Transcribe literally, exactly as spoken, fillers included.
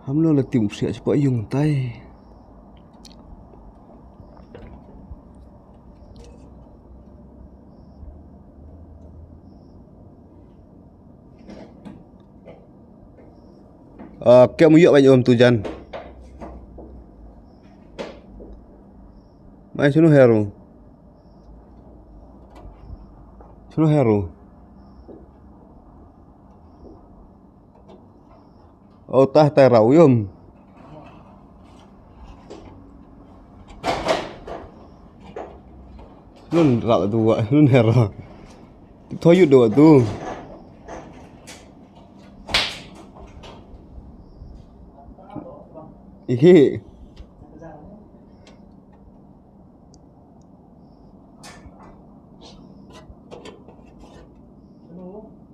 Ham lo la tim siak cepat yung tai. Ah, kya mu yok ban yom tu jan. Mai sunu heru. Sunu heru. Oh, tah tai rau yom. Nun rau tu wa, nun hera. Thoyu do tu. Iki.